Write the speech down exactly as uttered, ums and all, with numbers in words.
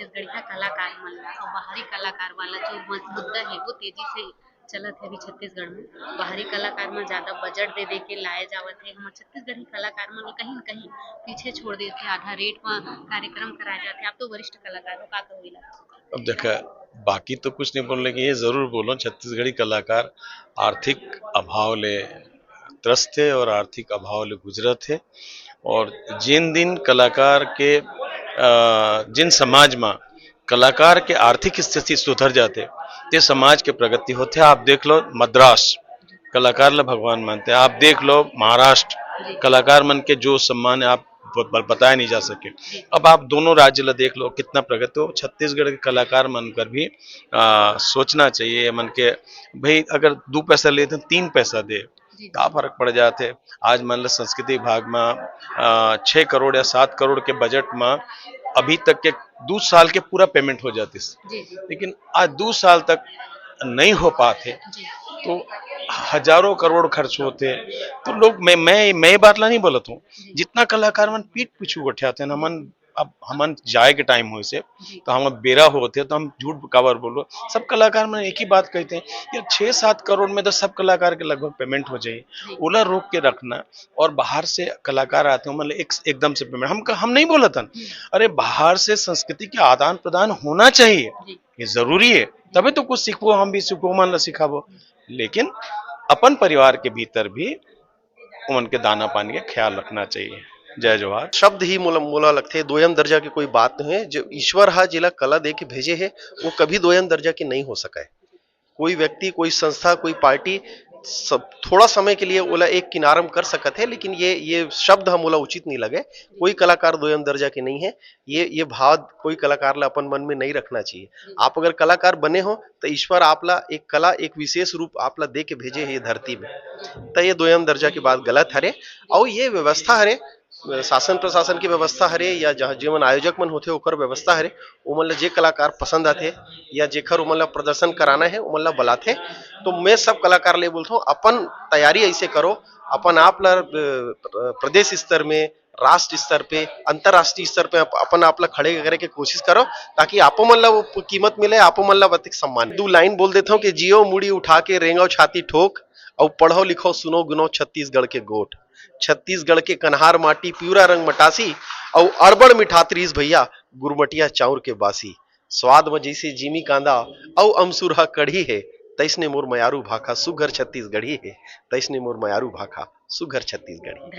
छत्तीसगढ़िया कलाकार मन ला और बाहरी कलाकार वाला जो मु- मुद्दा है, वो तेजी से चलत है अभी छत्तीसगढ़ में। बाहरी कलाकार में ज्यादा बजट दे दे के लाए जावत है, हमर छत्तीसगढ़ी कलाकार मन ला कहीं न कहीं पीछे छोड़ देते, आधा रेट में कार्यक्रम कराए जाते। आप तो वरिष्ठ कलाकार हो, का कहोगे? अब देखा, बाकी तो कुछ नहीं बोलने, लेकिन ये जरूर बोलो, छत्तीसगढ़ी कलाकार आर्थिक अभाव ले त्रस्त है और आर्थिक अभाव ले गुजरत है। और जिन दिन कलाकार के, अ, जिन समाज में कलाकार के आर्थिक स्थिति सुधर जाते, ते समाज के प्रगति होते। आप देख लो, मद्रास कलाकार ला भगवान मानते हैं, आप देख लो, महाराष्ट्र कलाकार मन के जो सम्मान है, आप ब-, ब-, बताया नहीं जा सके। अब आप दोनों राज्य ला देख लो, कितना प्रगति हो। छत्तीसगढ़ के कलाकार मन कर भी, आ, सोचना चाहिए, मन के, भाई, अगर दो पैसा लेते हैं, तीन पैसा दे, का फर्क पड़ जाते? आज मान लो, संस्कृति विभाग में, आ, छह करोड़ या सात करोड़ के बजट में अभी तक के दो साल के पूरा पेमेंट हो जाते, लेकिन आज दो साल तक नहीं हो पाते, तो हजारों करोड़ खर्च होते। तो लोग, मैं मैं मैं ये बात ला नहीं बोलत हूँ, जितना कलाकार मन पीठ पीछू गोठियाते हैं ना, मन, अब हमन जाए के टाइम होइसे, तो हम बेरा होते तो हम झूठ काबर बोलो। सब कलाकार मन एक ही बात कहते हैं, यार, छह सात करोड़ में तो सब कलाकार के लगभग पेमेंट हो जाए, ओला रोक के रखना। और बाहर से कलाकार आते हैं, मतलब, एक एकदम से पेमेंट, हम हम नहीं बोलत हन। अरे, बाहर से संस्कृति के आदान प्रदान होना चाहिए, ये जरूरी है, तभी तो कुछ सीखबो, हम भी सीखबो, मन ला सिखाबो। लेकिन अपन परिवार के भीतर भी उमन के दाना पानी के ख्याल रखना चाहिए। जय जोहार। शब्द ही मोला, मोला लगथे, दोयम दर्जा के कोई बात नहीं है। जो ईश्वर हा जेला कला दे के भेजे है, वो कभी दोयम दर्जा के नहीं हो सका है। कोई व्यक्ति, कोई संस्था, कोई पार्टी सब थोड़ा समय के लिए ओला एक किनारम कर सकत है, लेकिन ये, ये शब्द हम ओला उचित नहीं लगे। कोई कलाकार दोयम दर्जा के नहीं है, ये, ये भाव कोई कलाकार ला अपन मन में नहीं रखना चाहिए। आप अगर कलाकार बने हो, तो ईश्वर आप ला एक कला, एक विशेष रूप आप ला दे के भेजे है ये धरती में, तो ये दोयम दर्जा की बात गलत हरे। और ये व्यवस्था हरे, शासन प्रशासन की व्यवस्था हरे, या जहाँ जेमन आयोजक मन होथे, ओकर व्यवस्था हरे, ओमन ला जे कलाकार पसंद आथे या जेखर ओमन ला प्रदर्शन कराना है, ओमन ला बलाथे। तो मैं सब कलाकार ले बोलता हूँ, अपन तैयारी ऐसे करो, अपन आप ला, अ, प्रदेश स्तर में, राष्ट्र स्तर पे, अंतर्राष्ट्रीय स्तर पे अप-, अपन आप ला खड़े करे के कोशिश करो, ताकि आपो मन ला वो प-, कीमत मिले, आपो मन ला बतिक सम्मान। दो लाइन बोल देता हूँ कि जियो मुड़ी उठा के, रेंगो छाती ठोक, और पढ़ो लिखो, सुनो गुनो छत्तीसगढ़ के गोठ। छत्तीसगढ़ के कन्हार माटी, पिवरा रंग मटासी, अउ अड़बड़ मिठात रहिस भैया, गुरमटिया चाउर के बासी। स्वाद म जइसे जिमी कांदा, अउ अमसुरहा कढ़ी हे, तइसने मोर मयारू भाखा सुघर छत्तीसगढ़ी हे, तइसने मोर मयारू भाखा सुघर छत्तीसगढ़ी।